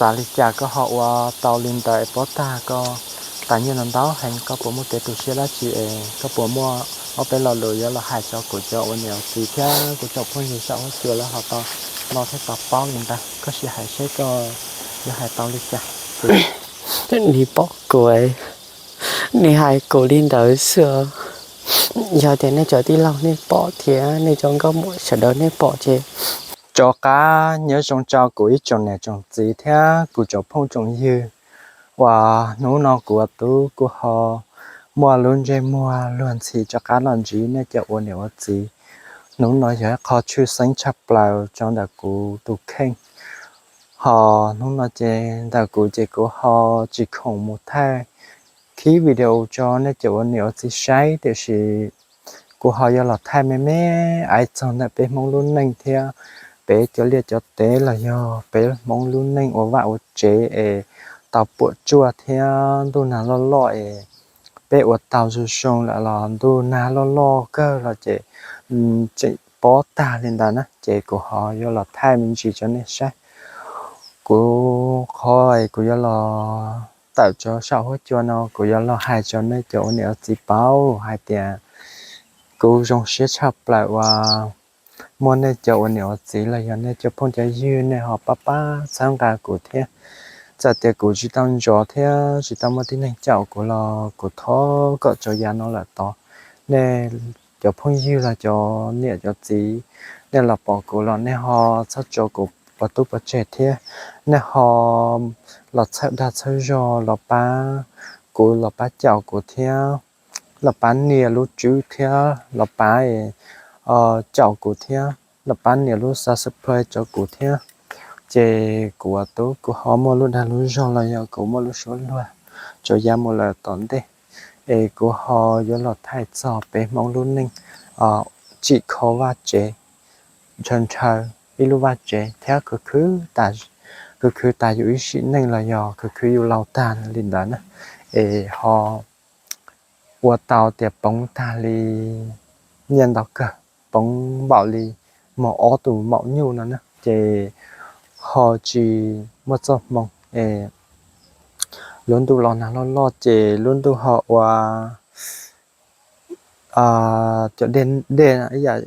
tas li cas koj ho ua tau li ntawd es pob tag koj tas nyiaj ntau ntau heev, koj puas muaj kev tu siab dab tsi es koj puas muaj ob peb lo lus yuav los hais rau kuv cov ua niam ua txiv thiab kuv tsoom phooj ywg saum huab cua lawv ho tau no thiab tau paub li ntawd, koj sim hais seb koj yuav hais tau li cas. Nws pom kuv, nws hais kuv li ntawd xwb. Yog tias nej cov tij laug nej pom thiab nej cov nkauj muam sawv daws nej pom ces rov qab nyob zoo rau kuv ib tsoom niam tsoom txiv thiab kuv tsoom phooj tsoom ywg uas hnub no kuv ua tub kuj ho muaj lub ntsej muag luag ntxhi rov qab los ntsib nej cov ua niam ua txiv. Hnub no yog ib qho tshwj xeeb tshaj plaws rau ntawm kuv tus kheej. Ho hnub no ces ntawm kuv ces kuv ho tsis khoom mus thaij khib video rau nej cov ua niam ua txiv saib, tiam sis kuv ho yuav los thaij me me aiv txog ntawm peb Hmoob lub neej thiab peb cov liaj cov teb los yog peb Hmoob lub neej ua vaj ua tsev es tau puam tsuaj thiab ntuj nag loj loj es peb ua tau zoo zoo lawm los ntuj nag loj loj kawg los ces tseem pob tag li ntawd na, ces kuv ho yuav los thaij me ntsis rau nej saib. Kuv qhov kuv yuav los tawm rau saum huab cua no kuv yuav los hais rau nej cov ua niam ua txiv paub hais tias kuv zoo siab tshaj plaws uas muaj nej cov ua niam ua txiv los yog nej cov phooj cov ywg nej ho pab pab txhawb nqa kuv thiab. Txawm tias kuv tsis tau ntsov thiab tsis tau muaj tib neeg caum kuv los kuv thov kom tsaus yav no lawm tod nej cov phooj ywg los cov niam cov txiv, nej los pom kuv los nej ho txhob tso kuv ua tub pov tseg thiab, nej ho los txhawb dag txhawb zog los pab kuv los pab caum kuv thiab, los pab nias lub tswb thiab los pab caum kuv thiab los pab nias lub subscribe rau kuv thiab. Ces kuv ua tub kuv ho muaj lub dag lub zog los yog kuv muaj lub suab luag tsaus yav mus lawm tom ntej, es kuv ho yuav los thaij txog peb Hmoob lub neej tsim kho vaj tsev, ntshaw ntshaw ib lub vaj tsev thiab khwv khwv tas yus ib sim neej los yog khwv khwv yus laus tag li ntawd na, es ho ua tau tias poob tag li nyiaj ntau kawg, poob npaum li mos ob tus maum nyuj no na, ces ho tsis muaj txoj hmoo es lub ntuj los nag loj loj ces lub ntuj ho ua cov dej,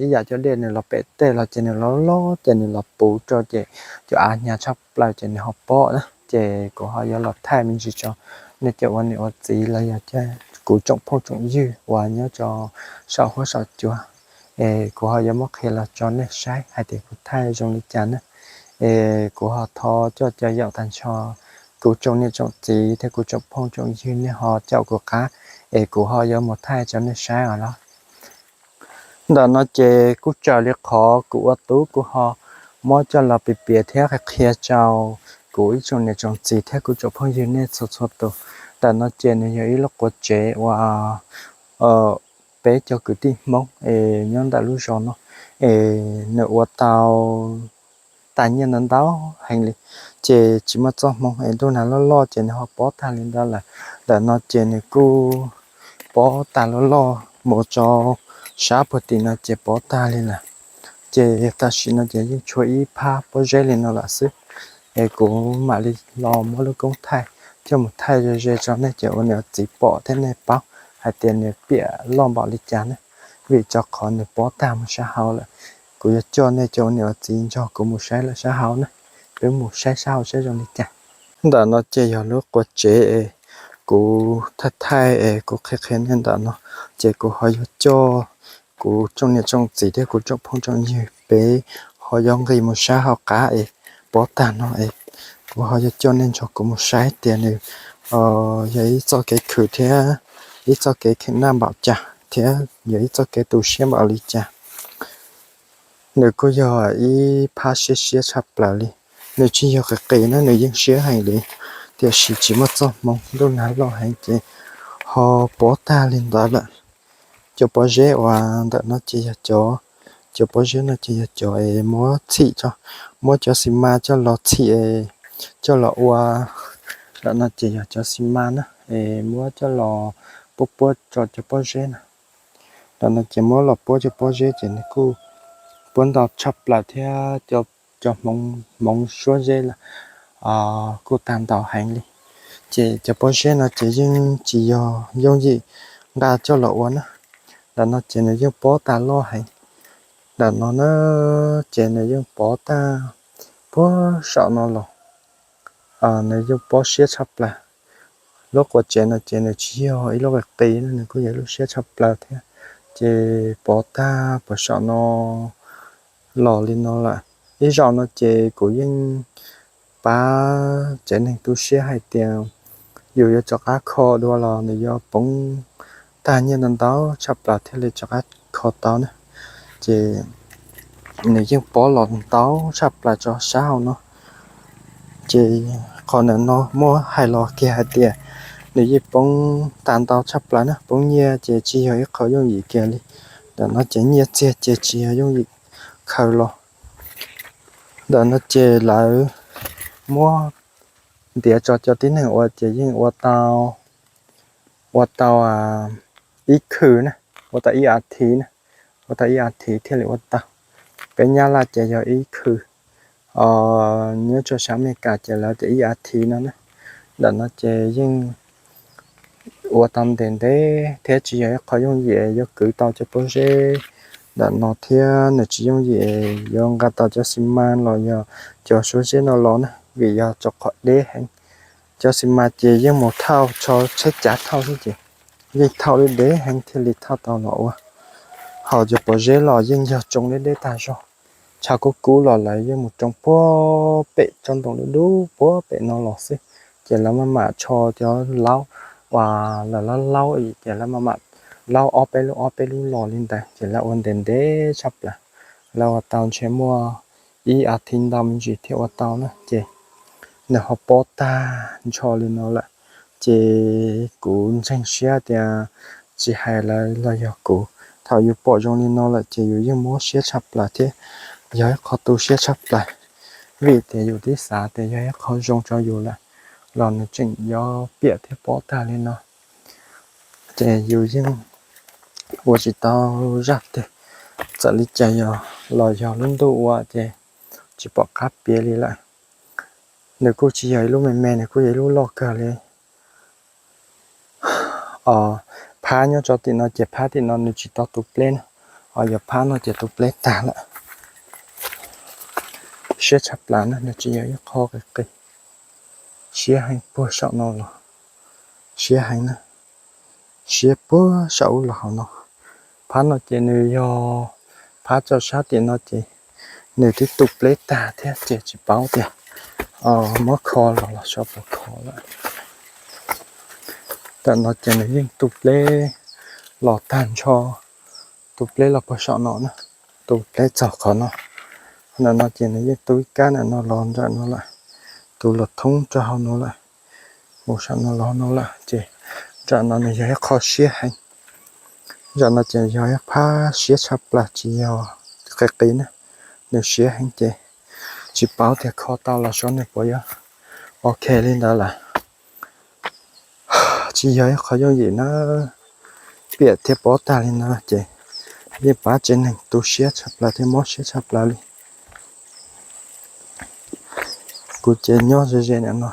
ib yam cov dej nws los pem tej los ces nws los loj ces nws los puv rau ces cov av hnyav tshaj plaws ces nws ho pob na. Ces kuv ho yuav los thaij me ntsis rau nej cov ua niam ua txiv los yog kuv tsoom phooj tsoom ywg uas nyob rau saum huab saum cua, es kuv ho yuav muab qhia los rau nej saib hais tias kuv thaij zoo li cas na. Es kuv ho thov coj caw yaum tag nrho kuv tsoom niam tsoom txiv thiab kuv tsoom phooj tsoom ywg nej ho caum kuv qab, es kuv ho yuav mus thaij rau nej saib os los. Ntawm no ces kuj raws li qhov kuv ua tub kuv ho muab coj los piav piav thiab qhia qhia rau kuv ib tsoom niam tsoom txiv thiab kuv tsoom phooj ywg nej txhua txhua tus. Ntawm no ces nws yog ib lub quav tsev uas peb cov kwv tij Hmoob es nyob ntawm lub zos no es nws ua tau tas nyiaj ntau ntau heev li, ces tsis muaj txoj hmoo es ntuj nag loj loj ces nws ho pob tag li ntawd lawm. Ntawm no ces nws kuj pob tag loj loj mus rau sab puag tim no ces pob tag li lawm. Ces tam sim no ces yeej tshuav ib phab pob zeb li no lawm xwb. Es kuv mam li los muab lub koob thaij coj mus thaij ze ze rau nej cov ua niam txiv pom thiab nej paub hais tias nws piam loj npaum li cas ne, vim rau qhov nws pob tag mus sab hauv lawm. Kuv yuav coj nej cov ua niam ua txiv nrog kuv mus saib lawm sab hauv na, peb mus saib sab hauv saib zoo li cas. Ntawm no ces yog lub quav tsev es kuv thaij thaij es kuv qhia qhia nej ntawm no, ces kuv ho yuav coj kuv tsoom niam tsoom txiv thiab kuv tsoom phooj tsoom ywg peb ho yuav nqis mus sab hauv qab es pob tag no es kuv ho yuav coj nej nrog kuv mus saib tias nws yog ib txoj kev khwv thiab ib txoj kev kheev naj npaum cas thiab yog ib txoj kev tu siab npaum li cas. Nws kuj yog ib phab siab siab tshaj plaws li. Nws tsis yog qis qis na, nws yeej siab heev li, tiam sis tsis muaj txoj hmoo, ntuj nag loj heev ces ho pob tag li ntawd lawm. Cov pob zeb uas ntawm no ces yog cov, cov pob zeb no ces yog cov es muab txhim, muab cov xi mas coj los txhim, coj los ua. Ntawm no ces yog cov xi mas na, es muab coj los puab puab rau cov pob zeb na. Ntawm no ces muab los puab cov pob zeb ces nws kuj puab ntau tshaj plaws thiab cov hmoov suab zeb lawm. kuj tag ntau heev li. Ces cov pob zeb no ces yeej tsis yog yooj yim nqa coj los ua na. Ntawm no ces nws yeej pob tag loj heev. Ntawm no na ces nws yeej pob tag puag saum no los, nws yeej pob siab tshaj plaws. Lub quas tsev no ces nws tsis yog ib lub qis qis na, nws kuj yog ib lub siab tshaj plaws thiab. Ces pob tag puag saum no los li no lawm. Ib zaug no ces kuv yeej pab tsev neeg tu siab hais tias yus yuav rov qab kho dua los nws yuav poob tag nyiaj ntau ntau tshaj plaws thiaj li rov qab kho tau na. Ces nws yeej pob los ntau tshaj plaws rau sab hauv no. Ces qhov ntawm no muab hais los kiag hais tias nws yeej poob tag ntau tshaj plaws na, poob nyiaj ces tsis yog ib qho yooj yim kiag li. Ntawm no ces nyiaj txiag ces tsis yog yooj yim khaws los. Ntawm no ces lawv muab ntiav tso cov tib neeg ua ces yeej ua tau, ua tau ib khw na, ua tau ib as thiv na, ua tau ib as thiv thiaj li ua tau. Peb Nyab Laj ces yog ib khw, nyob rau sab Amelikas ces lawv tias ib as thiv no na. Ntawm no ces yeej ua tau ntev ntev thiab tsis yog ib qho yooj yim yuav kwv tau cov pob zeb ntawm no thiab nws tsis yooj yim yuav nqa tau cov xi mas los yog cov suab zeb no los na, vim yog rau qhov deb heev. Cov xi mas ces yeej mus thauj, tsho tsheb cav thauj xwb ces yeej thauj deb deb heev thiaj li thauj tau los ua. Hos cov pob zeb los yeej yog tsoo deb deb tag zog. Tshav kub kub los lawv yeej mus tsoo puag pem tsob ntoo dub dub puag pem no los xwb. Ces lawv maj mam tsho cov laub uas lawv laub laub ces lawv maj mam laub ob peb lub ob peb lub los li ntawd ces lawv ua ntev ntev tshaj plaws. Lawv ua tau ntshe muaj ib as thiv ntau me ntsis thiaj ua tau na ces nws ho pob tag ntsho li no lawm. Ces kuv ntseeg siab tias tsis hais lawv los yog kuv, thaum yus pom zoo li no lawm ces yus yeej mob siab tshaj plaws thiab yog ib qho tu siab tshaj plaws, vim tias yus twb xav tias yog ib qho zoo rau yus lawm los nws tseem yuav piam thiab pob tag li no. Ces yus yeej ua tsis tau zaj twg, txawm li cas yog los yog lub ntuj ua ces tsis pom qab piav li lawm. Nws kuj tsis yog ib lub me me, nws kuj yog ib lub loj kawg li. Os, phab nyob rau tim no ces phab tim no nws tsis tau tu pleb na, os yog phab no ces tu pleb tag lawm. Siab tshaj plaws na, nws tsis yog ib qho qis qis. Siab heev puag saum no los siab heev na, siab puag saum ub los hauv no. Phab no ces nws yog phab rau sab tim no ces nws twb tu pleb tag thiab ces tsis paub tias muab kho los los xyov puas kho lawm. Tam no ces nws yeej tu pleb los tag nrho, tu pleb los puag saum no na, tu pleb txog qhov no. Ntawm no ces nws yeej tu ib kab ntawm no los nram no lawm, tu los thoob rau hauv no lawm, mus saum no los no lawm ces nram no nws yog ib qho siab heev. Nram no ces yog ib phab siab tshaj plaws tsis yog qis qis na, nws siab heev ces tsis paub tias kho tau los xyov nws puas yuav ok li ntawd lawm. Tsis yog ib qho yooj yim na, piam thiab pob tag li no ces yeej pab tsev neeg tu siab tshaj plaws thiab mob siab tshaj plaws li. Kuv ces nyob ze ze ntawm no.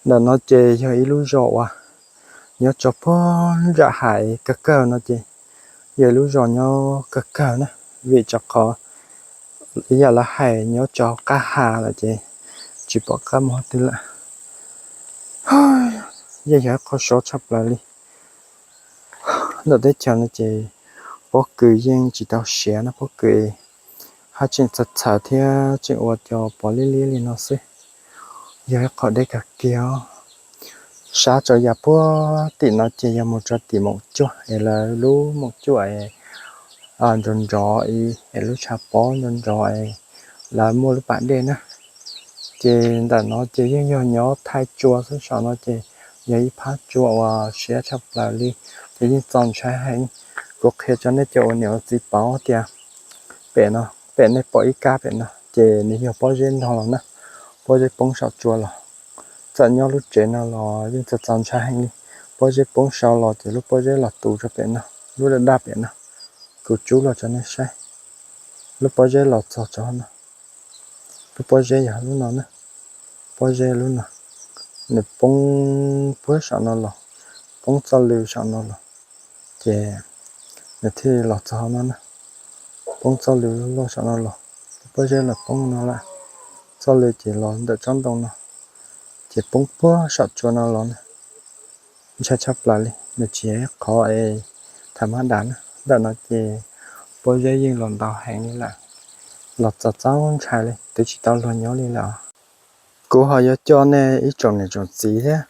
Ntawm no ces yog ib lub zos uas nyob rau puag nram hais kawg kawg no ces yog ib lub zos nyob kawg kawg na, vim rau qhov ib yam lawv hais nyob rau qab ha lawm ces tsis pom qab mus qhov twg lawm. Yeej yog ib qho sov tshaj plaws li. Ntawm teb chaws no ces pob kws yeej tsis tau siav na, pob kws haj tseem txhawv txhawv thiab tseem ua cov pov liab liab li no xwb. Yog ib qho deb kawg kiag os. Sab rau yav puag tim no ces yog mus rau tim Moos Cuaj es lawv lub Moos Cuaj es nrov nrov es lub tshav pob nrov nrov es lawv muaj lub pas dej na. Ces ntawm no ces yeej yog nyob thaij tsua xwb, saum no ces yog ib phab tsua uas siab tshaj plaws li, ces yeej txaus ntshai heev. Kuv qhia rau nej cov ua niam ua txiv paub tias pem no, pem nej pom ib kab pem no ces nws yog pob zeb ntog los na, pob zeb poob saum tsua los. Txawm nyob lub tsev no los yeej txaus txaus ntshai heev li. Pob zeb poob saud los ces lub pob zeb los tu rau pem no, lub daj daj pem no. Kuv tsub los rau nej saib, lub pob zeb los txog rau no. Lub pob zeb yog lub no na, pob zeb lub no, nws poob puag saum no los, poob txoj lw saum no los, ces nws thiaj los txog no na. Poob txoj lw loj saum no los, pob zeb los poob no lawm, txoj lw ces los ntawm tsob ntoo no, ces poob puag saum tsua no los na. Ntshai tshaj plaws li, nws tsis yog ib qho es tham mab dam na. Ntawm no ces pob zeb yeej los ntau heev li lawm, los txaus txaus ntshai li, twb tsis tau luag nyob li lawm. Kuv ho yuav coj nej ib tsoom niam tsoom txiv thiab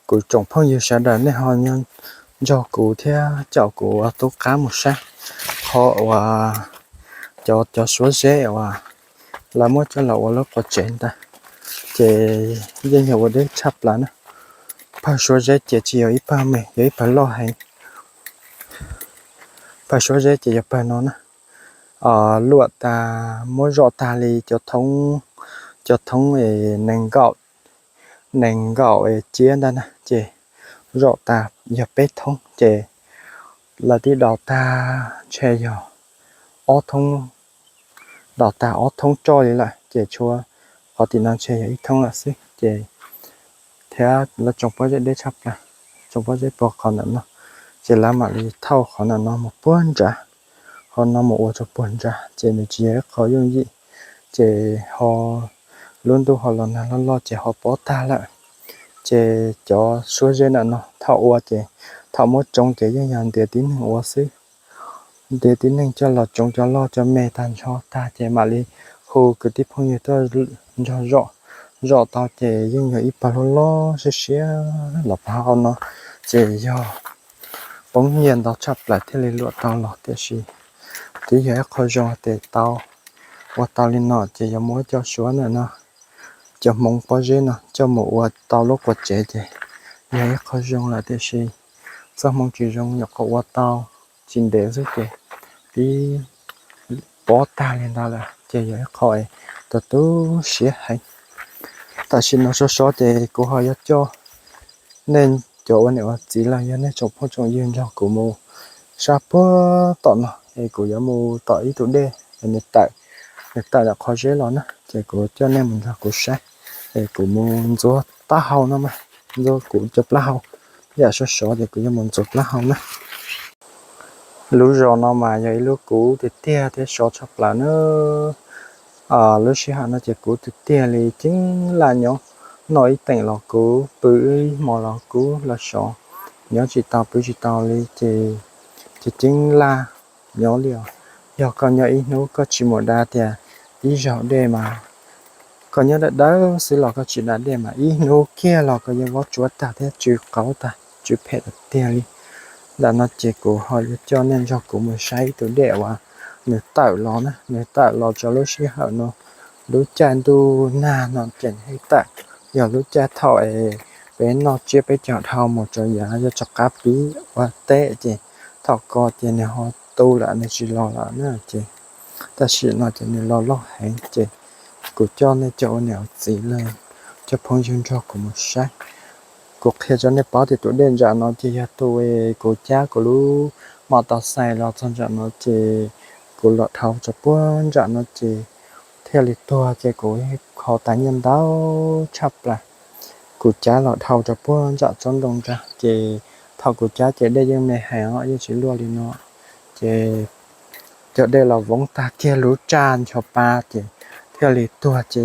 kuv tsoom phooj ywg sawv daws nej ho nrog kuv thiab caum kuv ua tub qab mus saib qhov uas cov, cov suab zeb uas lawv muab coj los ua lub quav tsev ntawd, ces yeej yog ua deb tshaj plaws na. Pawg suab zeb ces tsis yog ib pawg me, yog ib pawg loj heev. Pawg suab zeb ces yog pawg no na, luam tag, muab zom tag li cov thoob, cov thoob nees nkaum, nees nkaum ciab ntawd na, ces zom tag yog peb thoob, ces lawv twb daus tag ntshe yog ob thoob, daus tag ob thoob roj li lawm, ces tshuav qhov tim no ntshe yog ib thoob lawm xwb. Ces thiab lawv tsoo pob zeb deb tshaj plaws, tsoo pob zeb puag qhov ntawm no, ces lawv mam li thauj qhov ntawm no mus puag nrad, qhov no mus ua rau puag nrad, ces nws tsis yog ib qho yooj yim. Ces ho lub ntuj ho los nag loj loj ces ho pob tag lawm. Ces cov suab zeb ntawm no thaum ua ces, thaum muab tsoo ces yeej yog ntiav tib neeg ua xwb, ntiav tib neeg coj los tsoo cov loj cov me tag nrho tag ces mam li hu kwv tij phooj ywg tuaj nrog zom. Zom tau ces yeej yog ib pawg loj loj siab siab los pab hau no, ces yog poob nyiaj ntau tshaj plaws thiaj li luam tau los, tiam sis twb yog ib qho zoo tias tau, ua tau li no ces yuav muab cov suab ntawm no, cov hmoov pob zeb no coj mus ua tau lub quav tsev ces yog ib qho zoo lawm, tiam sis txoj hmoo tsis zoo nyuam qhuav ua tau tsis ntev xwb ces pib pob tag li ntawd lawm, ces yog ib qho es tu tu siab heev. Tam sim no sov sov ces kuv ho yuav coj nej cov ua niam ua txiv los yog nej tsoom phooj tsoom ywg nrog kuv mus sab puag tom no es kuv yuav mus tom ib tug dej es nws tawm, nws tawm ntawm qhov zeb los na, ces kuv coj nej mus nrog kuv saib, es kuv mus ntxuav taub hau no mas, ntxuav kuv cov plaub hau, yam sov sov ces kuv yuav mus ntxuav plaub hau na. Lub zos no mas yog ib lub kuv tiag tiag thiab sov tshaj plaws na. Lub sij hawm no ces kuv tiag tiag li ceeb laj nyob, noj ib teem los kuv, pw ib hmo los kuv los sov, nyob tsis tau pw tsis tau li ces, ces ceeb laj nyob li os. Yog koj nyob ib hnub koj tsis mus da tias ib zaug dej mas, koj nyob dawb dawb xwb los koj tsis da dej mas ib hnub kiag los koj yeej vov tsuav tag thiab tsw qaub tag tsw phem tiag tiag li. Ntawm no ces kuv ho yuav coj nej nrog kuv mus saib ib tug dej uas nws tawm los na, nws tawm los rau lub sij hawm no, lub caij ntuj nag no ces nws tawm, yog lub caij thaum es peb noj tsiab peb caug dhau mus rau yav yuav rov qab pib ua teb ces thaum ko ces nws ho tu lawm nws tsis los lawm na ces, tam sim no ces nws los loj heev ces kuv coj nej cov ua niam ua txiv los cov phooj ywg nrog kuv mus saib. Kuv qhia rau nej paub tias tus dej ntsam no ces yog tus kuv cab kuv lub mos tau xais los txog ntsam no ces kuv los dhau rau puag ntsam no ces thiaj li tuag ces kuv kho tas nyiaj ntau tshaj plaws. Kuv cab los dhau rau puag ntsam tsob ntoo nrag ces thaum kuv cab ces dej yeej me heev os, yeej tsis luaj li no. Ces cov dej los voov tag kiag lub tsaj ncho pa ces thiaj li tuag ces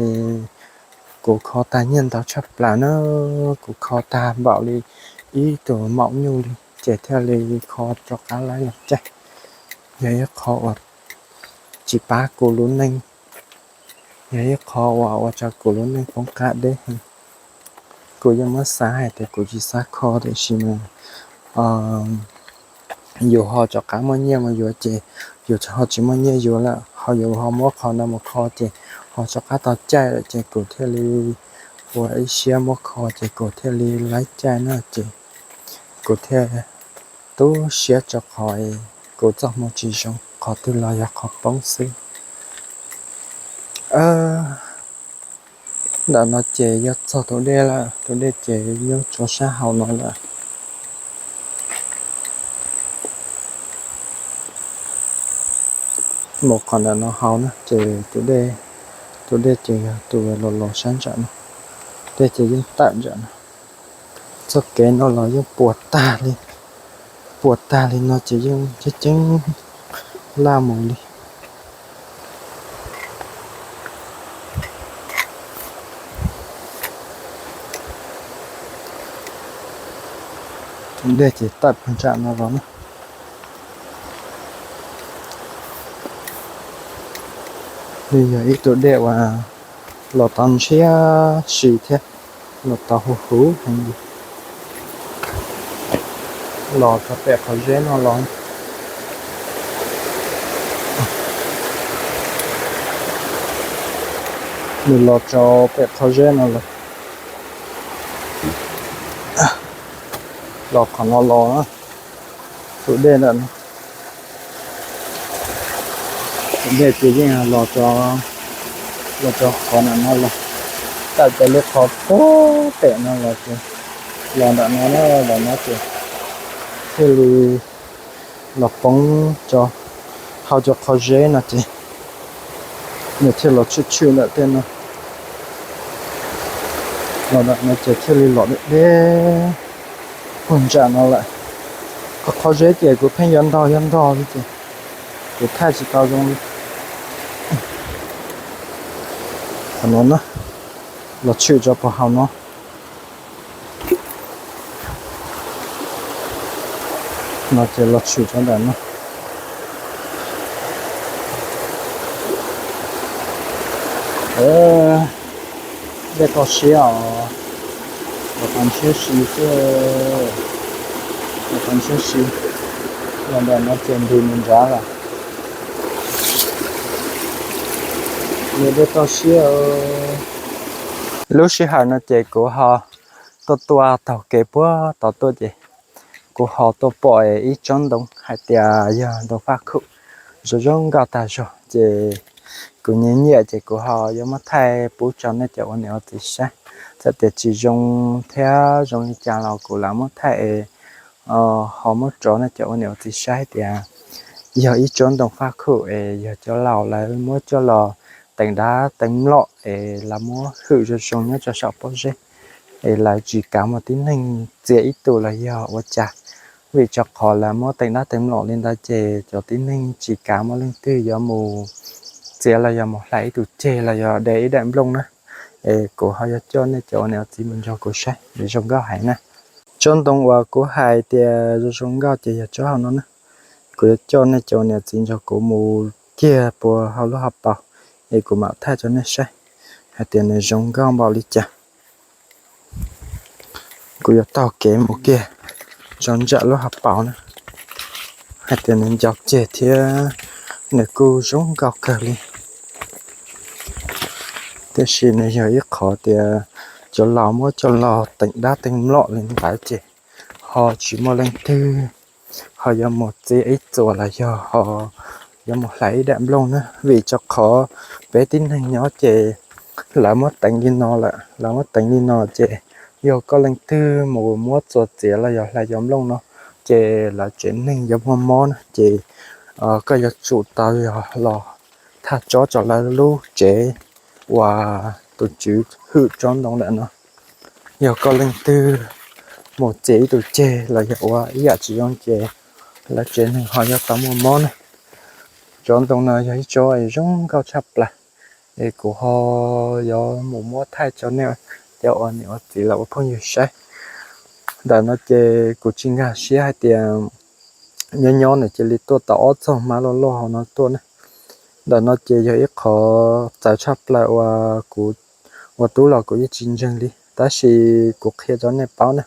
kuv kho tas nyiaj ntau tshaj plaws na, kuv kho tag npaum li ib tug maum nyuj li ces thiaj li kho rov qab los caij. Yog ib qho uas tsis pab kuv lub neej, yog ib qho uas ua rau kuv lub neej poob qab deb heev. Kuv yeej muab xav hais tias kuv tsis xav kho tiam sis mas yus ho rov qab muaj nyiaj mus yuav ces yus ho tsis muaj nyiaj yuav lawm, ho yus ho muab qhov ntawd mus kho ces ho rov qab tau caij lawm ces kuv thiaj li ua ib siab muab kho ces kuv thiaj li laib caij na ces kuv thiaj tu siab rau qhov kuv txoj hmoo tsis zoo, qhov twg los yog qhov poob xwb. Ntawm no ces yuav txog tus dej lawm, tus dej ces nyob rau sab hauv no lawm. Mus qhov ntawm no hauv na ces tus dej, tus dej ces yog tus los los sab ntsam no. Dej ces yeej tawm ntsam no, txoj kev no los yeej puas tag li, puas tag li no ces yeej ceeb ceeb laj mus li. Dej ces tawm puag nram no los na. Nws yog ib tug dej uas los tau ntshiab si thiab los tau huv huv heev li. Los rau pem qhov zeb no los, nws los rau pem qhov zeb no los, los qhov no los, tus dej ntawm no, tus dej ces yeej los, los rau qhov ntawm no los, tawm cov lub qhov puag pem no los ces los ntawm no, los no ces thiaj li los poob rau hauv cov qhov zeb no ces nws thiaj los tshwm tshwm ntawm tej no. Los ntawm no ces thiaj li los deb deb puag nram no lawm. Qhov, qhov zeb ces kuv pheej yuav ntog yuav ntog li ces kuv thaij tsis tau zoo li. Qhov no na, los tshwm rau puag hauv no. No ces los tshwm rau ntawm no. Dej toj siab os, los tau ntshiab si xwb, los tau ntshiab si. Los ntawm no ces nti mus nrad lawm. Nws dej toj siab. Lub sij hawm no ces kuv ho tuaj tua taug kev puag tod tuaj ces kuv ho tuaj pom ib tsob ntoo hais tias yog ntoo faj khuj zoo zoo nkauj tag zog ces kuv nyiam nyiam ces kuv ho yuav muab thaij pub rau nej cov ua niam ua txiv saib. Txawm tias tsis zoo thiab zoo li cas los kuv lam muab thaij es ho muab rau nej cov ua niam ua txiv saib tias yog ib tsob ntoo faj khuj es yog cov laus lawv muab coj los teev dab teev mlom es lawv muab hwm zoo zoo nyob rau saum pob zeb es lawv tsis kav mus tib neeg txiav ib tug los yog ua cas. Vim rau qhov lawv muab teev dab teev mlom li ntawd ces cov tib neeg tsis kav muaj leej twg yuav mus txiav los yog mus hlais ib tug ceg los yog de ib daim nplooj na. Es kuv ho yuav coj nej cov ua niam ua txiv mus nrog kuv saib, nws zoo nkauj heev na. Tsob ntoo uas kuv hais tias zoo zoo nkauj ces yog tsob hauv no na. Kuv yuav coj nej cov ua niam txiv nrog kuv mus kiag puag hauv lub hauv paus es kuv mam thaij rau nej saib hais tias nws zoo nkauj npaum li cas. Kuv yuav taug kev mus kiag rau nram lub hauv paus na, hais tias nws ncau ceg thiab nws kuj zoo nkauj kawg li. Tiam sis nws yog ib qhov tias cov laus muab coj los teev dab teev mlom li ntawd ces ho tsis muaj leej twg ho yuav mus txiav ib txuas los yog ho yuav mus hlais ib daim nplooj na. Vim rau qhov peb tib neeg nyob ces lawv muab teev li no lawm, lawv muab teev li no ces yog koj leej twg mus muab txuas txiav los yog hlais cov nplooj no ces lawv tsev neeg yuav muaj mob na ces koj yuav tsum tau yog los thaj tsob rau lawv lub tsev uas tus tswv hwm tsob ntoo ntawm no. Yog koj leej twg mus txiav ib tug ceg los yog ua ib yam tsis zoo ces lawv tsev neeg ho yuav tau muaj mob na. Tsob ntoo no yog ib tsob zoo nkauj tshaj plaws es kuv ho yuav mus muab thaij rau nej cov ua niam ua txiv los ua phooj ywg saib. Ntawm no ces kuv tsis nkag siab hais tias nyob nyob nws cia li tuaj tau ob txog hmab loj loj hauv no tuaj ne. Ntawm no ces yog ib qhov txawv tshaj plaws uas kuv ua tub los kuv yeej tsis ntseeg li, tab sis kuv qhia rau nej paub na.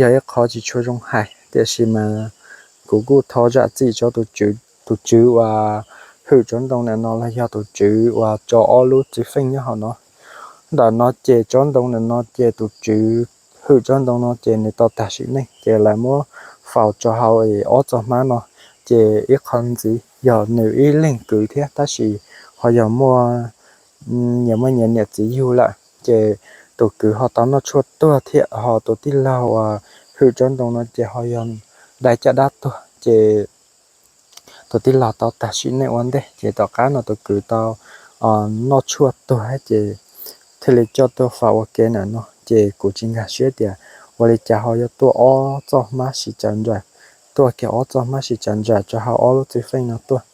Yog ib qhov tsis tshua zoo hais tiam sis mas kuv kuj thov zam txim rau tus tswv uas hwm tsob ntoo ntawm no los yog tus tswv uas tso ob lub txiv feej nyob hauv no. Ntawm no ces tsob ntoo ntawm no ces tus tswv hwm tsob ntoo no ces nws tau tag sim neej ces lawv muab faus rau hauv ob txog hmab no. Ces ib qho ntxiv yog nws ib leeg kwv thiab tab sis ho yog muaj nyias muaj nyias niam txiv yug lawm ces tus kwv ho tau noj tshuaj tuag thiab ho tus tij laug uas hwm tsob ntoo no ces ho yog dai caj dab tuag ces tus tij laug tau tag sim neej ua ntej ces tom qab no tus kwv tau noj tshuaj tuag ces thiaj li coj tuaj faus ua ke ntawm no. Ces kuv tsis nkag siab tias ua li cas ho yuav tuaj ob txoj hmab sib tsav ntsa, tuaj kiag ob txoj hmab sib tsav ntsa rau hauv ob lub txwj feej no tuaj,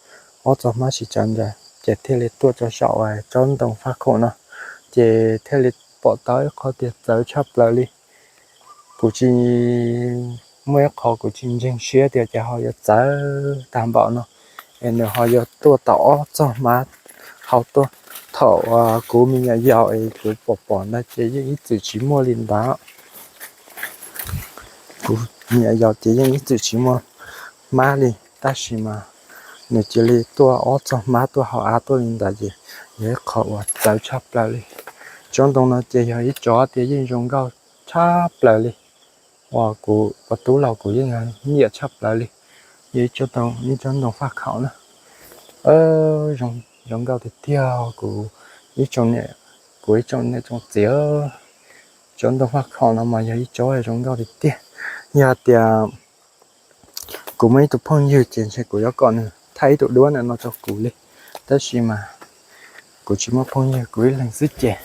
ob txoj hmab sib tsav ntsa, ces thiaj li tuaj rau saum tsob ntoo faj khaum no, ces thiaj li pom tau ib qho tias txawv tshaj plaws li. Kuv tsis muaj ib qho kuv tsis ntseeg siab tias cas ho yuav txawv tag npaum no, es nws ho yuav tuaj tau ob txoj hmab hauv tuaj. Thaum kuv me nyuam yaus es kuv pom pom ntawd ces yeej ib txwm tsis muaj li ntawd. Kuv me nyuam yaus ces yeej ib txwm tsis muaj hmab li, tab sis mas nws cia li tuaj ob txoj hmab tuaj hauv av tuaj li ntawd ces yog ib qho uas txawv tshaj plaws li. Tsob ntoo no ces yog ib tsob tias yeej zoo nkauj tshaj plaws li, uas kuv ua tub laus kuv yeej nyiam tshaj plaws li. Yog ib tsob ntoo faj khaum na, zoo nkauj tiag tiag. Kuv ib tsoom niam, kuv ib tsoom niam tsoom txiv, tsob ntoo faj khaum no mas yog ib tsob zoo nkauj tiag tiag. Yog tias kuv muaj ib tug phooj ywg ces ntshe kuv yuav kom nws thaij ib tug duab ntawm no rau kuv li, tab sis mas kuv tsis muaj phooj ywg, kuv ib leeg xwb ces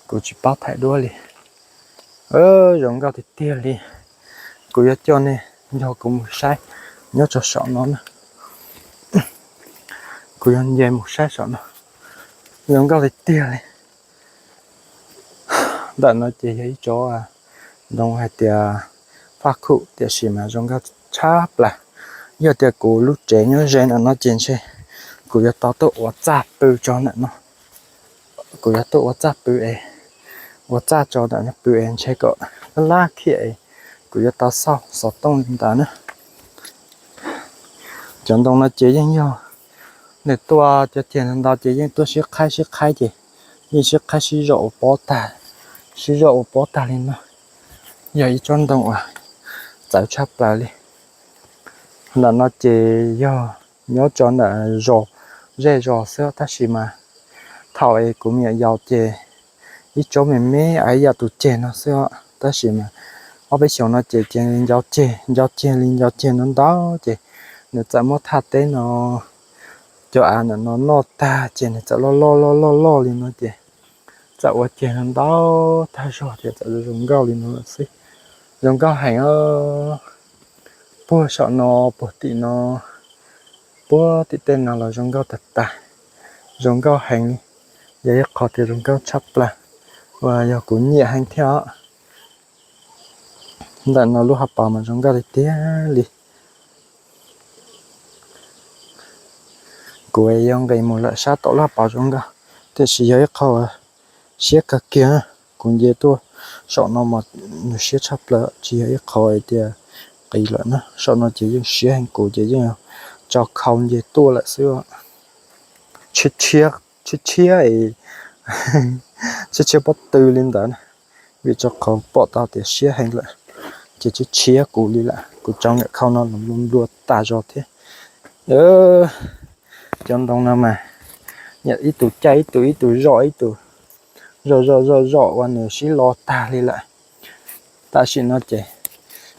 kuv tsis paub thaij duab li. Zoo nkauj tiag tiag li. Kuv yuav coj nej nrog kuv mus saib nyob rau saum no na. Kuv yuav nce mus saib saum no, zoo nkauj tiag tiag li. Ntawm no ces yog ib tsob ntoo hais tias faj khaum tiam sis mas zoo nkauj tshaj plaws. Yog tias kuv lub tsev nyob ze ntawm no ces ntshe kuv yuav tau tuaj ua txaj pw tso ntawm no. Kuv yuav tuaj ua txaj pw es, ua txaj tso ntawm no pw es ntshe kom laj laj khiam es kuv yuav tau xauj xov tooj li ntawd na. Cov ntoo no ces yeej yog nws tuaj cov ceg ntau ces yeej tuaj sib qhaib sib qhaib ces yeej sib qhaib sib zom ua pob tag, sib zom ua pob tag li no. Yog ib tsob ntoo uas txawv tshaj plaws li. Ntawm no ces yog nyob rau ntawm zos, zej zos xwb tab sis mas thaum es kuv me nyuam yaus ces ib tsob me me ib yam tus ceg no xwb, tab sis mas ob peb xyoos no ces ces ncau ceg ncau ceg li ncau ceg ntau ntau ces nws txawm muab thaj teb no cov av ntawm no noj tag ces nws txawm loj loj loj loj loj li no ces txawm ua ceg ntau ntau tag zog ces txawm zoo nkauj li no lawm xwb. Zoo nkauj heev. Puag saum no, puag tim no, puag tim tej no los zoo nkauj tag tag, zoo nkauj heev li. Yog ib qho tias zoo nkauj tshaj plaws uas yog kuv nyiam heev thiab os. Ntawm no lub hauv paus mas zoo nkauj tiag tiag li. Kuv yuav nqis mus lawm sab tom lub hauv paus zoo nkauj, tiam sis yog ib qho siab kawg kiag. Kuv nce tuaj saum no mas nws siab tshaj plaws, tsis yog ib qho hais tias nqis lawm na. Saum no ces yeej siab heev, kuv ces yeej tso khau nce tuaj lawm xwb. Tshiab tshiab, tshiab tshiab es tshiab tshiab pob tw li ntawd na, vim rau qhov pom tau tias siab heev lawm ces tshiab tshiab kuv li lawm. Kuv tso nkawm khau no los nplua nplua tas zog thiab. Cov ntoo no mas ib tug caij ib tug, ib tug zoj ib tug, zoj zoj zoj zoj ua nws sib lo tag li lawm. Tam sim no ces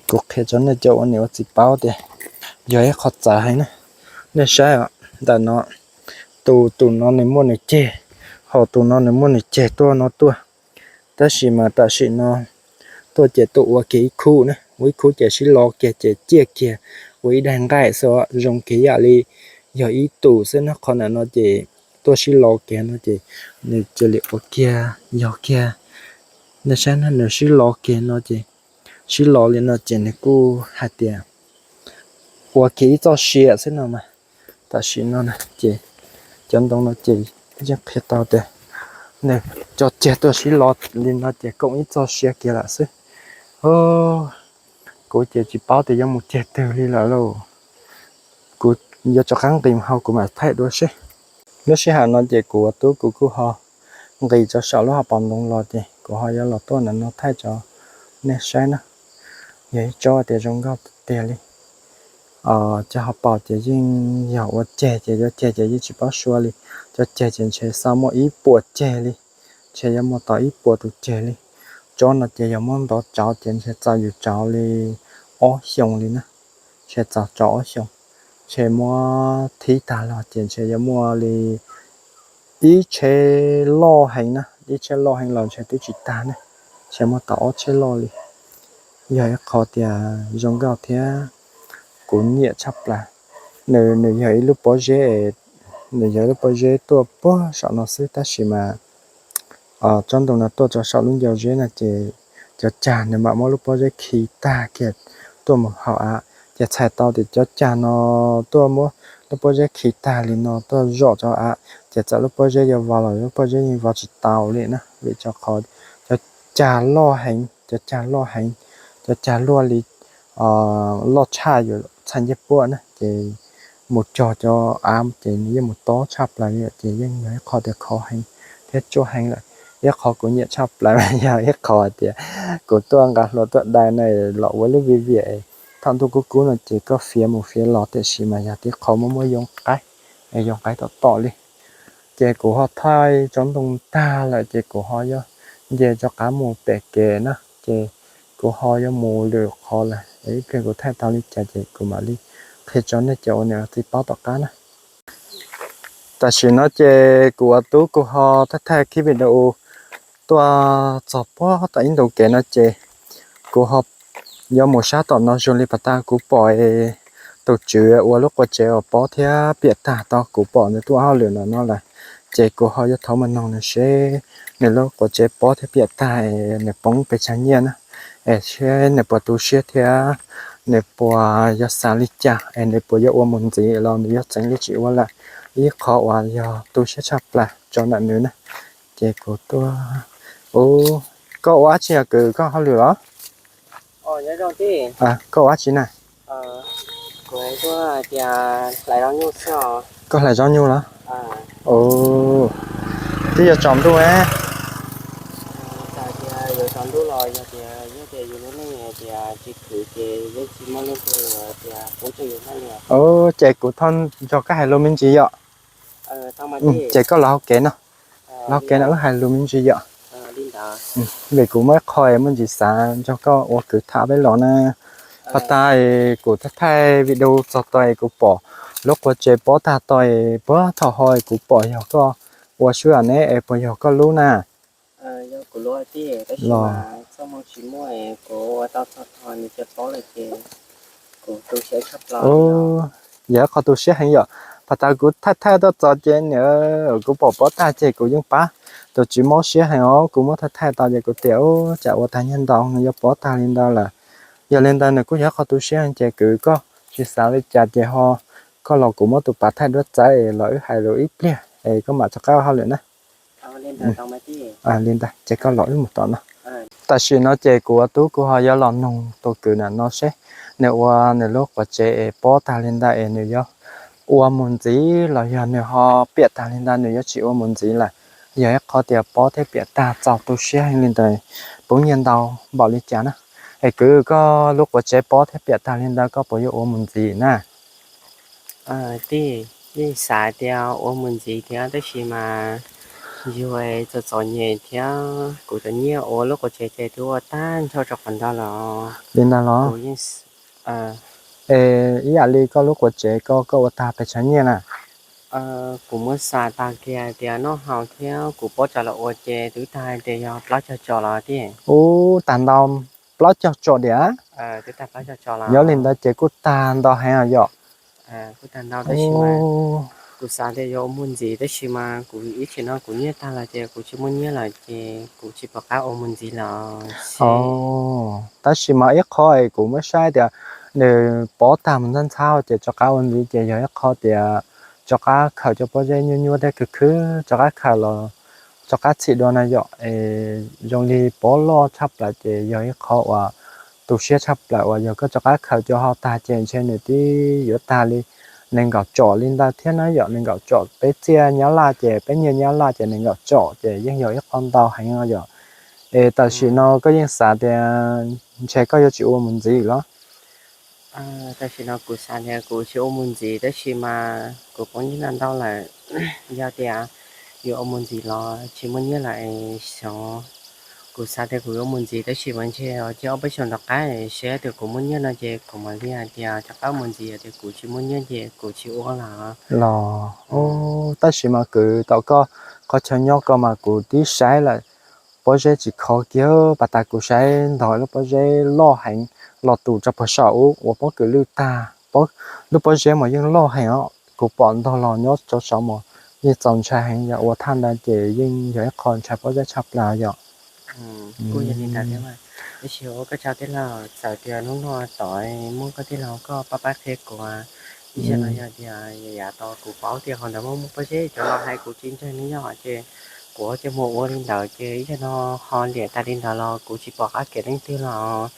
kuv qhia rau nej cov ua niam ua txiv paub tias yog ib qho txawv heev na. Nej saib os, ntawm no tus, tus no nws muaj nws ceg, ho tus no nws muaj nws ceg tuaj no tuaj. Tab sis mas tam sim no tuaj ces tuaj ua kiag ib khub na, ua ib khub ces sib lo kiag ces ciaj kiag ua ib daig nqaij xwb, zoo kiag yam li yog ib tus xwb na. Qhov ntawm no ces tuaj sib lo kiag no ces nws cia li ua kiag yog kiag. Nej saib na, nws sib lo kiag no ces, sib lo li no ces nws kuj hais tias ua kiag ib txoj sia xwb no mas. Tam sim no ces cov ntoo no ces yeej qhia tau tias nws cov ceg tuaj sib lo li no ces koom ib txoj sia kiag lawm xwb. Kuv ces tsis paub tias yuav mus ceg twg li lawm lauj. Kuv yuav rov qab nqis hauv kuv mam thaij dua seb. Lub sij hawm no ces kuv ua tub kuv kuj ho nqis rau saum lub hauv paus ntoo los ces kuv ho yuav los tuaj ntawm no thaij rau nej saib na. Yog ib tsob tias zoo nkauj tiag tiag li. Cov hauv paus ces yeej yog ua ceg ces cov ceg ces yeej tsis paub suav li. Cov ceg ces ntshe xav muaj ib puas ceg li, ntshe yuav muaj tau ib puas tus ceg li. Tsob no ces yog muab ntov tsauv ces ntshe txaus yus tsauv li ob xyoos li na. Ntshe txaus tsauv ob xyoos, ntshe muab thib tag los ces ntshe yuav muaj li ib tsheb loj heev na. ib tsheb loj heev los ntshe twb tsis tag ne, ntshe muaj tau ob tsheb loj li. Yog ib qho tias zoo nkauj thiab kuv nyiam tshaj plaws. Nws, nws yog ib lub pob zeb, nws yog ib lub pob zeb tuaj puag saum no xwb tab sis mas tsob ntoo no tuaj rau saum lub ncauj zeb no ces cov cag nws mam muab lub pob zeb khi tag kiag tuaj mus hauv av. Ces txhais tau tias cov cag no tuaj muab lub pob zeb khi tag li no tuaj zom rau av, ces txawm lub pob zeb yuav vov los lub pob zeb yeej vov tsis tau li na, vim rau qhov cov cag loj heev, cov cag loj heev, cov cag luaj li loj tshaj yuav txhais ncej puab na, ces mus cog cov av ces nws yeej mus tob tshaj plaws li, ces yeej yog ib qho tias khov heev thiab tsuaj heev lawm. Ib qho kuv nyiam tshaj plaws yog ib qho tias kuv tuaj nqa hlua tuaj dai na los ua lub vij viam, thaum ntuj kub kub no ces koj fiav mus fiav los tiam sis mas yog tib qho muaj muaj yoo qaib, yoo qaib tom tom li. Ces kuv ho thaij tsob ntoo tag lawm ces kuv ho yuav nce rov qab mus pem kev na, ces kuv ho yuav mus lwm qhov lawm, ib pliag kuv thaij tau li cas ces kuv mam li qhia rau nej cov uas niam txiv paub tom qab na. Tam sim no ces kuv ua tub kuv ho thaij thaij kiv video tuaj txog puag tom ib ntu kev no ces kuv ho yuav mus sab tom no zoo li pas tas kuv pom tus tswv ua lub qua tsev uas pob thiab piam tag tau, kuv pom nws tuaj hauj lwm no no lawm, ces kuv ho yuav thov mus noog nws seb nws lub qua tsev pob thiab piam tag nws poob pes tsawg nyiaj na, es seb nws puas tu siab thiab nws puas yuav xav li cas, es nws puas yuav ua mus ntxiv los nws yuav txeev li tsis ua lawm. Ib qho uas yog tu siab tshaj plaws rau ntawm nws na. Ces kuv tuaj, u, koj ua dab tsi os kwv, koj hauj lwm los? Koj ua dab tsi na? Koj hlais zaub nyuj los? Twb yuav tsaus ntuj. Ces kuv thov nrog koj hais lus me ntsis yom. Ces koj los hauv kev no, los hauv kev no wb hais lus me ntsis yom. Vim kuv muaj ib qho muaj ntsis xav nrog koj ua kwv tham peb los na. Pas tas kuv thaij thaij video txog tau es kuv pom lub qua tsev pob tag tau es puag thaum ho kuv pom yog koj ua xwb ne, es puas yog koj lub na? Los yog ib qho tu siab heev yom. Pas tas kuv thaij thaij tuaj txog ces nws, kuv pom pob tag ces kuv yeej pab tus tswv mob siab heev os. Kuv muab thaij thaij tau ces kuv tias u, tsam ua tag nyiaj ntau yuav pob tag li ntawd lawm. Yog li ntawd nws kuj yog ib qho tu siab heev ces kwv koj tsis xav li cas ces ho koj los kuv muab tus pas thaij duab txawv los wb hais lus ib pliag es koj mam rov qab ua hauj lwm na. Li ntawd ces koj los wb mus tom no. Tam sim no ces kuv ua tub kuv ho yuav los noog tus kwv na no seb nws ua nws lub qua tsev es pob tag li ntawd es nws yuav ua mus ntxiv los yog nws ho piam tag li ntawd nws yuav tsis ua mus ntxiv lawm. Yog ib qho tias pob thiab piam tag txaus tu siab heev li ntawd, poob nyiaj ntau npaum li cas na. Es kwv, koj lub qua tsev pob thiab piam tag li ntawd koj puas yuav ua mus ntxiv na? Tij, yeej xav tias ua mus ntxiv thiab tab sis mas yus txom txom nyem thiab kuv cov nyiaj ua lub qua tsev ces twb ua tag nrho rau qhov ntawd los. Li ntawd los? Es ib yam li koj lub qua tsev koj, koj ua tag pes tsawg nyiaj na? Kuv muab xav tag kiag tias noj haus thiab kuv pob tsav los ua ces twb tag hais tias yog plaub caug tsom los tij. Ub, tag ntau plaub caug tsom diam. Yog li ntawd ces kuj tag ntau heev yom. Kuv xav tias yuav ua mus ntxiv tab sis mas kuv ib chim no kuv nyiaj tag lawm ces kuv tsis muaj nyiaj lawm ces kuv tsis pom qab ua mus ntxiv lawm. Tab sis mas ib qho es kuv muab saib tias nws pob tag mus ntxhab ntxhab ces rov qab ua ntxiv ces yog ib qho tias rov qab khaws cov pob zeb nyuaj nyuaj thiab khwv khwv rov qab khaws los rov qab txhim dua na yom. Es zoo li pob loj tshaj plaws ces yog ib qho uas tu siab tshaj plaws uas yog koj rov qab khaws cov ho tag ces ntshe nws twb yuav tag li nees nkaum tsom li ntawd thiab na yom. Nees nkaum tsom peb txiaj nyab laj ces peb nyiaj nyab laj ces nees nkaum tsom ces yeej yog ib qho ntau heev no yom. Es tam sim no koj yeej xav tias ntshe koj yuav tsis ua mus ntxiv los? Tam sim no kuv xav tias kuv tsis ua mus ntxiv tab sis mas kuv poob nyiaj ntau lawm. Yog tias yuav ua mus ntxiv los tsis muaj nyiaj lawm xyov. Kuv xav tias kuv yuav mus ntxiv tab sis mas ntshe cia ob peb xyoos tom qab seb tias kuv muaj nyiaj no ces kuv mam li hais tias rov qab mus ntxiv, tias kuv tsis muaj nyiaj ces kuv tsis ua lawm. Los, tab sis mas kwv, tau koj Qhov chaw nyob ko mas kuv twb saib lawm, pob zeb tsis khov kiag, pas tas kuv saib ntog lub pob zeb loj heev los tus rau puag saum ub uas pob kws lwj tag. Lub pob zeb mas yeej loj heev os, kuv pom ntog los nyob rau saum mas yeej txaus ntshai heev, yog ua thaj ntawd ces yeej yog ib qho ntshai pob zeb tshaj plaws yom. Kuj yog li ntawd thiab mas, tab sis ua koj tsaug tij laug, txawm tias hnub no tod muab koj tij laug koj pab pab qhia kuv, ib zaug no yog tias yav tod kuv paub tias qhov ntawd muaj muaj pob zeb cov los hais kuv tsis ntseeg ne yom, ces kuv cia mus ua li ntawd ces ib zaug no ho liam tas li ntawd los kuv tsis pom qab kev leej twg los.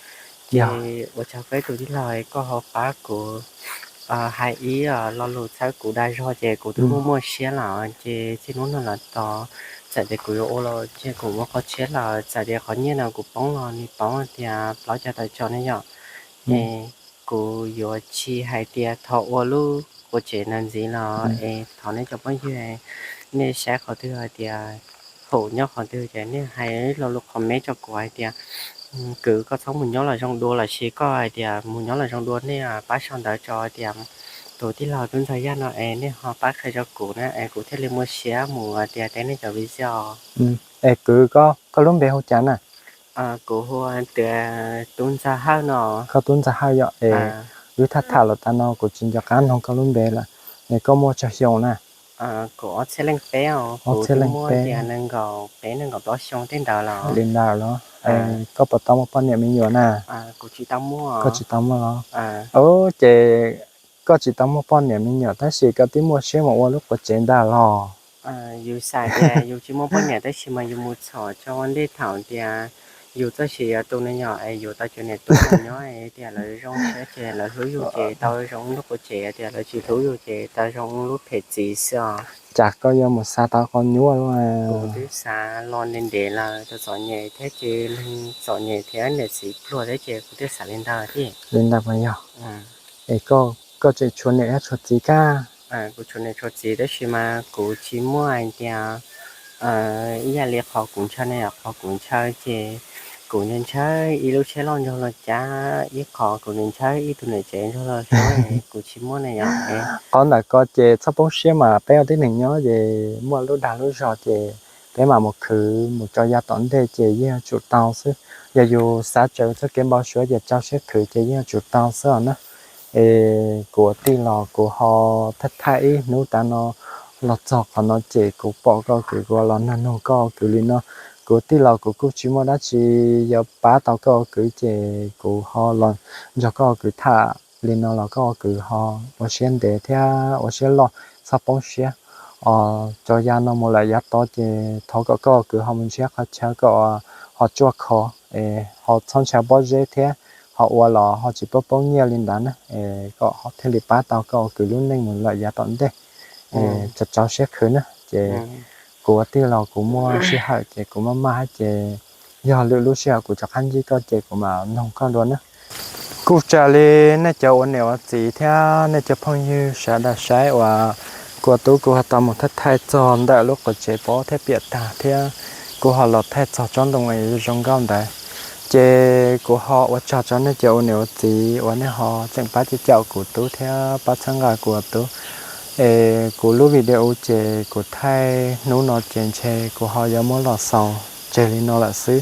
Ces ua tsaug koj ib tug tij laug koj ho pab kuv hais ib lo lus txhawb kuv dag zog ces kuv twb muaj muaj siab lawm, ces txij hnub no los tod txawm tias kuv yuav ua los ces kuv muaj qhov tshiab lawm, txawm tias qhov nyiaj no kuv poob los nws poob tias plaub caug tawm tsam ne yom. Es kuv yuav tsis hais tias thov ua lub quas tsev ntawd ntxiv los es thov nej cov phooj ywg, nej saib qhov twg hais tias haum nyob qhov twg ces nej hais lo lus comment rau kuv hais tias kwv koj txhob mus nyob los zoo dua, los sis koj hais tias mus nyob los zoo dua nej pab sau ntawv tso hais tias tus tij laug Tub Ntxawg Yaj no es nej ho pab qhia rau kuv na es kuv thiaj li muaj siab mus hais tias teb nej cov video. Es kwv, koj lub npe hu cas na? Kuv hu Tub Ntxawg Hawj no. Koj Tub Ntxawg Hawj yom, es wb tham tham los tas no kuv tsis nco qab noog koj lub npe lawm, es koj muaj tsawg xyoo na? Kuv ob txhiab leej peb, ob txhiab leej peb, nees nkaum peb nees nkaum plaub xyoo tej ntawd los. Li ntawd los? Koj puas tau muaj poj niam me nyuam na? Kuv tsis tau muaj. Koj tsis tau muaj los? Ces koj tsis tau muaj poj niam me nyuam tab sis koj twb muaj siab mus ua lub quas tsev ntawd los? Yus xav tias yus tsis muaj poj niam tab sis mas yus mus txhom tso ntej thaum tias yus txoj sia yuav tu ne yom, es yus tau cov niam tub nyob tias lawv zoo siab ces lawv hlub yus ces tau zoo lub quas tsev, tias lawv tsis hlub yus ces tau zoo lub phem txiv xwb os. Cas koj yuav mus xav tau qhov nyuaj luaj? Kuv twb xav los ntev ntev lawm, txom nyem thiab ces neeg txom nyem thiab niam txiv pluag thiab ces kuv thiaj xav li ntawd thiab. Li ntawd mas yog. Es koj tseem tshuav niam thiab tshuav txiv kag? Kuv tshuav niam tshuav txiv tab sis mas kuv tsis muaj hais tias ib yam li qhov kuv ntshaw ne yom, qhov kuv ntshaw ces kuv ntshaw ib lub tsheb loj ntog los cav, ib qhov kuv ntshaw ib tug niam tsev ntog los suab, kuv tsis muaj ne yom. Qhov ntawm ko ces txhob poob siab mas peb ua tib neeg nyob ces muaj lub dag lub zog ces peb mam mus khwv mus tso ya tom ntej ces yeej yuav tsum tau xwb. Yog yus xav tsaws txoj kev npau suav ces tso siab khwv ces yeej yuav tsum tau xwb os na. Es kuv ua tij laus kuv ho thaij thaij ib hnub tav no los txog qhov no ces kuv pom koj kwv kuv los nug nug koj kwv li no. Kuv ua tij laus kuv kuj tsis muaj dab tsi yuav pab tau koj kwv ces kuv ho los nrog koj kwv tham li no los koj kwv ho ua siab ntev thiab ua siab loj, txhob poob siab. Os, tso ya no mus lawm yav tod ces thov kom koj kwv ho mus nrhiav qhov chaw kom ho tsuaj kho, es ho txhob ntshaw pob zeb thiab ho ua los ho tsis poob poob nyiaj li ntawd na, es kom ho thiaj li pab tau koj kwv lub neej mus lawm yav tom ntej. Es tso siab khwv na ces kuv ua tij laus kuv muaj sij hawm ces kuv maj maj hab ces yog lwm lub sij hawm kuv rov qab ntsib koj ces kuv mam noog koj dua na. Kuj raws li nej cov ua niam ua txiv thiab nej cov phooj ywg sawv daws saib uas kuv ua tub kuv ho tau mus thaij thaij txog ntawm lub quas tsev pob thiab piam tag thiab kuv ho los thaij txog tsob ntoo zoo nkauj ntawd. Ces kuv ho ua tsaug rau nej cov ua niam ua txiv uas nej ho tseem pab caum kuv tub thiab pab txhawb nqa kuv ua tub. Es kuv lub video ces kuv thaij hnub no ces ntshe kuv ho yuav muab los xaus tseg li no lawm xwb.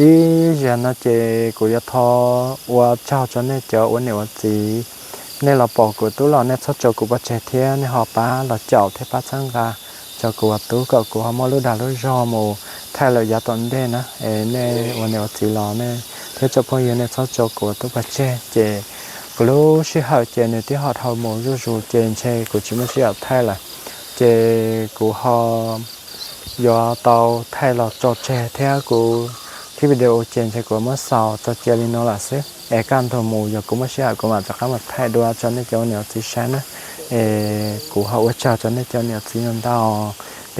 Ib zaug no ces kuv yuav thov ua tsaug rau nej cov ua niam ua txiv, nej los pom kuv tub los nej txhob tso kuv pov tseg thiab nej ho pab los caum thiab pab txhawb nqa rau kuv ua tub kom kuv ho muaj lub dag lub zog mus thaij lawm yav tom ntej na. Es nej ua niam ua txiv los nej thiab tsoom phooj ywg nej txhob tso kuv ua tub pov tseg ces kuv lub sij hawm ces nws twb ho dhau mus zuj zus ces ntshe kuv tsis muaj sij hawm thaij lawm. Ces kuv ho yuav tau thaij los tso tseg thiab kuv clip video ces ntshe kuv muab xaus tso cia li no lawm xwb. Es kaj ntug mus yog kuv muaj sij hawm kuv mam rov qab mus thaij dua rau nej cov ua niam ua txiv saib na. Es kuv ho ua tsaug rau nej cov niam txiv ntau ntau.